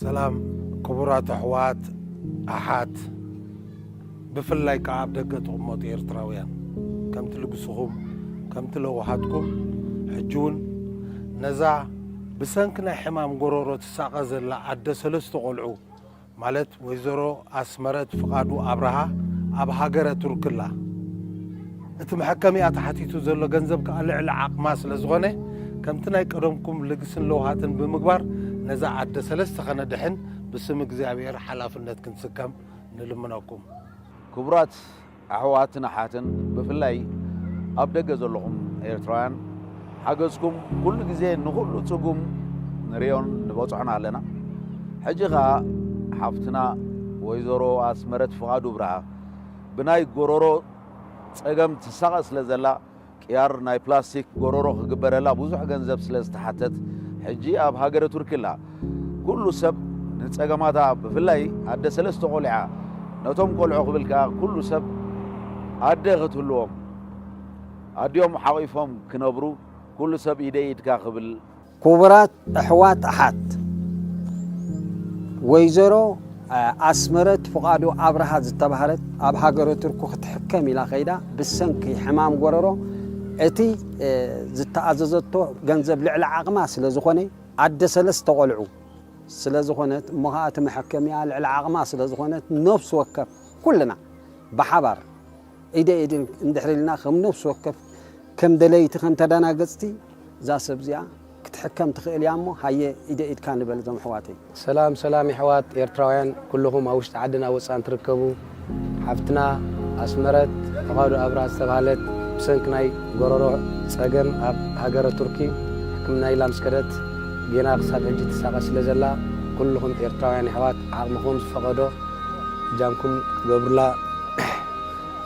ሰላም ክቡራት ኣሕዋት ኣሓት፣ ብፍላይ ከኣ ኣብ ደገ ትቕመጡ ኤርትራውያን፣ ከምቲ ልግስኹም፣ ከምቲ ለውሃትኩም፣ ሕጂ እውን ነዛ ብሰንኪ ናይ ሕማም ጎረሮ ትሳቐ ዘላ ኣደ ሰለስተ ቖልዑ፣ ማለት ወይዘሮ ኣስመረት ፍቓዱ ኣብርሃ፣ ኣብ ሃገረ ቱርክላ። እቲ መሐከሚኣ ተሓቲቱ ዘሎ ገንዘብ ከኣ ልዕሊ ዓቕማ ስለ ዝኾነ፣ ከምቲ ናይ ቀደምኩም ልግስን ለውሃትን ብምግባር፣ ነዛ ኣደ ሰለስተ ከነድሕን ብስም እግዚኣብሔር ሓላፍነት ክንስከም ንልምነኩም። ክቡራት ኣሕዋትን ኣሓትን፣ ብፍላይ ኣብ ደገ ዘለኹም ኤርትራውያን፣ ሓገዝኩም ኩሉ ግዜ ንኹሉ ጽጉም ንርእዮን ንበጽሖን ኣለና። ሕጂ ኸኣ ሓፍትና ወይዘሮ ኣስመረት ፍቓዱ ብርሃ ብናይ ጎረሮ ጸገም ትሳቐ ስለ ዘላ፣ ቅያር ናይ ፕላስቲክ ጎረሮ ክግበረላ ብዙሕ ገንዘብ ስለ ዝተሓተት፣ ሕጂ ኣብ ሃገረ ቱርኪ ኣላ። ኩሉ ሰብ ንጸገማታ፣ ብፍላይ ኣደ ሰለስተ ቆልዓ፣ ነቶም ቆልዑ ክብል ከኣ ኩሉ ሰብ ኣደ ክትህልዎም፣ ኣዲኦም ሓቒፎም ክነብሩ ኩሉ ሰብ ኢደይ ኢድካ ክብል። ክቡራት ኣሕዋት ኣሓት፣ ወይዘሮ ኣስመረት ፍቓዱ ኣብርሃ ዝተባህለት ኣብ ሃገረ ቱርኩ ክትሕከም ኢላ ከይዳ፣ ብሰንኪ ሕማም ጎረሮ እቲ ዝተኣዘዘቶ ገንዘብ ልዕሊ ዓቕማ ስለ ዝኾነ፣ ኣደ ሰለስተ ቆልዑ ስለ ዝኾነት፣ እሞ ኸኣ እቲ መሐከሚኣ ልዕሊ ዓቕማ ስለ ዝኾነት፣ ነፍሲ ወከፍ ኩልና ብሓባር ኢደ ኢድ እንድሕር ኢልና፣ ከም ነፍሲ ወከፍ፣ ከም ደለይቲ፣ ከም ተደናገጽቲ፣ እዛ ሰብ እዚኣ ክትሕከም ትኽእል እያ እሞ፣ ሃየ ኢደ ኢድካ ንበል እዞም ኣሕዋተይ። ሰላም ሰላም የሕዋት ኤርትራውያን ኩልኹም ኣብ ውሽጢ ዓድን ኣብ ወጻእን ትርከቡ። ሓፍትና ኣስመረት ፍቓዱ ኣብርሃ ዝተባህለት ብሰንኪ ናይ ጎረሮ ጸገም ኣብ ሃገረ ቱርኪ ሕክምና ኢላ ምስ ከደት፣ ጌና ክሳብ ሕጂ ትሳቐ ስለ ዘላ፣ ኩልኹም ኤርትራውያን የሕዋት ዓቕምኹም ዝፈቐዶ እጃምኩም ክትገብሩላ፣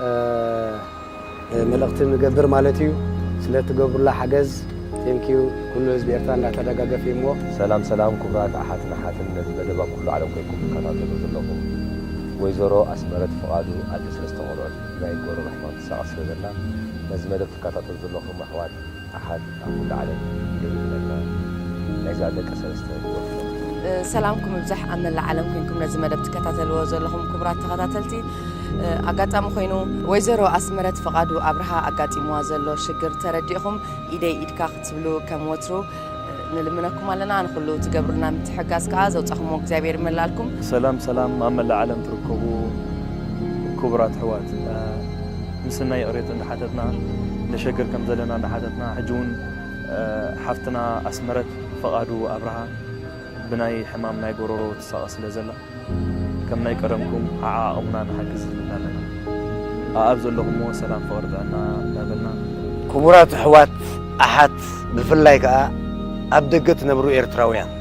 እ፣ መልእኽቲ ንገብር ማለት እዩ። ስለ እትገብሩላ ሓገዝ፣ ቴንኪዩ። ኩሉ ህዝቢ ኤርትራ እንዳተደጋገፈ እዩ እሞ። ሰላም ሰላም ክቡራት ኣሓትን ኣሓትን፣ ነዚ መደብ ኣብ ኩሉ ዓለም ኮይንኩም ትከታተሉ ዘለኹም፣ ወይዘሮ ኣስመረት ፍቓዱ ኣደ ሰለስተ ቆልዑት ናይ ጎረሮ ሕማም ትሳቐ ስለ ዘላ፣ ነዚ መደብ ትከታተሉ ዘለኹም ኣሕዋት ኣሓት ኣብ ኩሉ ዓለም ኢደይ ይብለና። ናይዛ ደቂ ሰለስተ ወርሒ። ሰላምኩም ይብዛሕ ኣብ መላእ ዓለም ኮይንኩም ነዚ መደብ ትከታተልዎ ዘለኹም ክቡራት ተኸታተልቲ። ኣጋጣሚ ኮይኑ ወይዘሮ ኣስመረት ፍቓዱ ኣብርሃ ኣጋጢምዋ ዘሎ ሽግር ተረዲእኹም ኢደይ ኢድካ ክትብሉ ከም ወትሩ ንልምነኩም ኣለና። ንኹሉ ትገብሩልና ምትሕጋዝ ከኣ ዘውጻኹሞ እግዚኣብሔር ይመላልኩም። ሰላም ሰላም ኣብ መላእ ዓለም ትርከቡ ክቡራት ኣሕዋት፣ ምስናይ ይቕሬት እንዳሓተትና፣ ንሸግር ከም ዘለና እንዳሓተትና፣ ሕጂ እውን ሓፍትና ኣስመረት ፍቓዱ ኣብርሃ ብናይ ሕማም ናይ ጎረሮ ትሳቐ ስለ ዘላ፣ ከም ናይ ቀደምኩም ዓዓቕሙና ንሓግዝ ንብል ኣለና። ኣኣብ ዘለኹምዎ ሰላም ፍቕሪ ጥዕና እንዳበልና። ክቡራት ኣሕዋት ኣሓት፣ ብፍላይ ከኣ ኣብ ደገ ትነብሩ ኤርትራውያን፣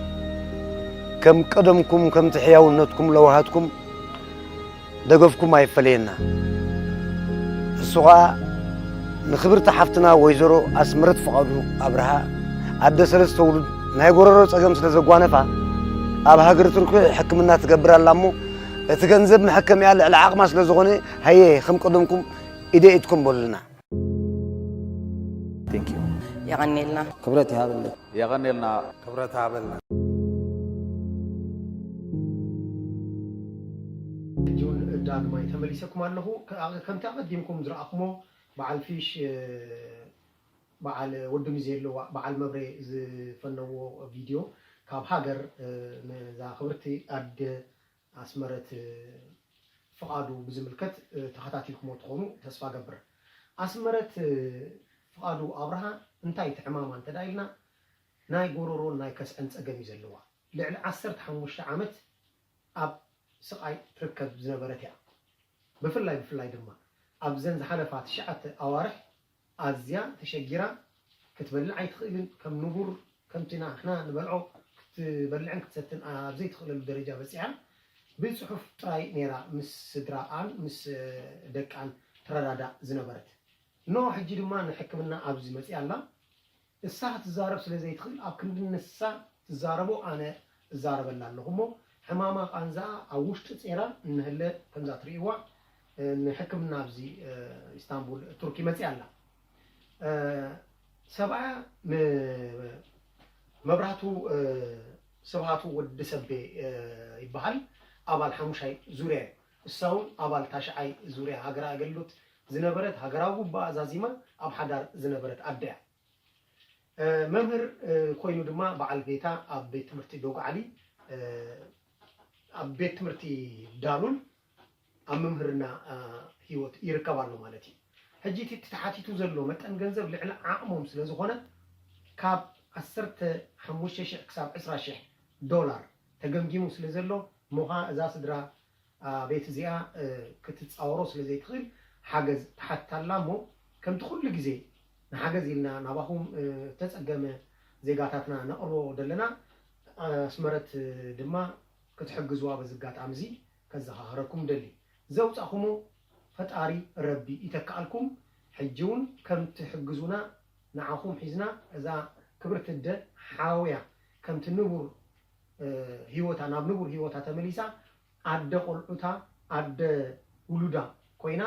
ከም ቀደምኩም፣ ከምቲ ሕያውነትኩም ለውሃትኩም ደገፍኩም ኣይፈለየና። እሱ ኸኣ ንክብርቲ ሓፍትና ወይዘሮ ኣስመረት ፍቓዱ ኣብርሃ ኣደ ሰለስተ ውሉድ ናይ ጎረሮ ጸገም ስለ ዘጓነፋ ኣብ ሃገር ቱርኪ ሕክምና ትገብር ኣላ እሞ እቲ ገንዘብ መሐከሚኣ ልዕሊ ዓቕማ ስለ ዝኾነ ሃየ ከም ቀደምኩም ኢደ ኢድኩም በሉልና። Thank you። የቐንየልና። ክብረት ይሃበልና። የቐንየልና። ክብረት ይሃበልና። ሕጂ እውን ዳግማይ ተመሊሰኩም ኣለኹ። ከ-፣ ከምቲ ኣቐዲምኩም ዝረኣኹሞ በዓል ፊሽ፣ እ፣ በዓል ወዲ ሚዜ ኣለዋ፣ በዓል መብሬ ዝፈነዎ ቪድዮ ካብ ሃገር፣ እ፣ ነዛ ክብርቲ ኣደ ኣስመረት፣ እ፣ ፍቓዱ ብዝምልከት፣ እ፣ ተኸታቲልኩሞ ትኾኑ ተስፋ ገብር። ኣስመረት፣ እ፣ ፍቓዱ ኣብርሃ እንታይ እቲ ዕማማ እንተ ደኣ ኢልና፣ ናይ ጎረሮን ናይ ከስዐን ጸገም እዩ ዘለዋ። ልዕሊ ዓሰርተ ሓሙሽተ ዓመት ኣብ ስቓይ ትርከብ ዝነበረት እያ። ብፍላይ፣ ብፍላይ ድማ ኣብዘን ዝሓለፋ ትሽዓተ ኣዋርሕ ኣዝያ ተሸጊራ፣ ክትበልዕ ኣይትኽእልን። ከም ንቡር፣ ከምቲ ንሕና ንበልዖ ክትበልዕን ክትሰትን ኣብ ዘይትኽእለሉ ደረጃ በጺሓ፣ ብጽሑፍ ጥራይ ነይራ ምስ ስድራኣን ምስ ደቃን ትረዳዳእ ዝነበረት። እነሆ ሕጂ ድማ ንሕክምና ኣብዚ መጺኣ ኣላ። እሳ ክትዛረብ ስለ ዘይትኽእል፣ ኣብ ክንዲ ንሳ ትዛረቦ ኣነ እዛረበላ ኣለኹ እሞ፣ ሕማማ ቃንዛኣ ኣብ ውሽጢ ጼራ እንህለ ከምዛ ትርእይዋ፣ እ፣ ንሕክምና ኣብዚ፣ እ፣ ኢስታንቡል ቱርኪ መጺኣ ኣላ። እ፣ ሰብኣያ ም-፣ መብራህቱ፣ እ፣ ስብሃቱ ወዲ ሰቤ ይበሃል። ኣባል ሓሙሻይ ዙርያ እዩ። እሳ እውን ኣባል ታሽዓይ ዙርያ ሃገራዊ ኣገልግሎት ዝነበረት፣ ሃገራዊ ጉባኣ ዛዚማ ኣብ ሓዳር ዝነበረት ኣደ እያ። መምህር ኮይኑ ድማ በዓል ቤታ ኣብ ቤት ትምህርቲ ዶግዓሊ፣ ኣብ ቤት ትምህርቲ ዳሉል ኣብ ምምህርና ህይወት ይርከብ ኣሎ ማለት እዩ። ሕጂ እቲ ተሓቲቱ ዘሎ መጠን ገንዘብ ልዕሊ ዓቕሞም ስለ ዝኾነ ካብ ዓሰርተ ሓሙሽተ ሽሕ ክሳብ ዕስራ ሽሕ ዶላር ተገምጊሙ ስለ ዘሎ፣ ሞኻ እዛ ስድራ ቤት እዚኣ ክትፃወሮ ስለ ዘይትኽእል ሓገዝ ትሓትታላ እሞ፣ ከምቲ ኩሉ ግዜ ንሓገዝ ኢልና ናባኹም ተፀገመ ዜጋታትና ነቕርቦ ዘለና ኣስመረት ድማ ክትሕግዝዋ በዚ ኣጋጣሚ እዚ ከዘኻኽረኩም ደሊ። ዘውፃእኹሞ ፈጣሪ ረቢ ይተክኣልኩም። ሕጂ እውን ከም ትሕግዙና ንዓኹም ሒዝና እዛ ክብርቲ ኣደ ሓውያ ከምቲ ንቡር ህይወታ ናብ ንቡር ህይወታ ተመሊሳ ኣደ ቆልዑታ ኣደ ውሉዳ ኮይና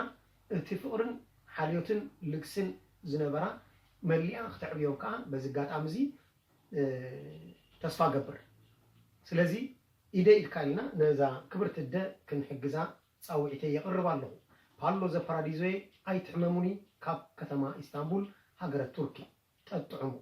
እቲ ፍቕርን ሓልዮትን ልግስን ዝነበራ መሊኣ ክተዕብዮም ከዓ በዚ ኣጋጣሚ እዚ ተስፋ ገብር። ስለዚ ኢደ ኢድካ ኢልና ነዛ ክብርቲ ኣደ ክንሕግዛ ፃውዒተይ የቕርብ ኣለኹ። ፓሎ ዘፓራዲዞየ ኣይትሕመሙኒ ካብ ከተማ ኢስታንቡል ሃገረ ቱርኪ። ጠጥዑሙ።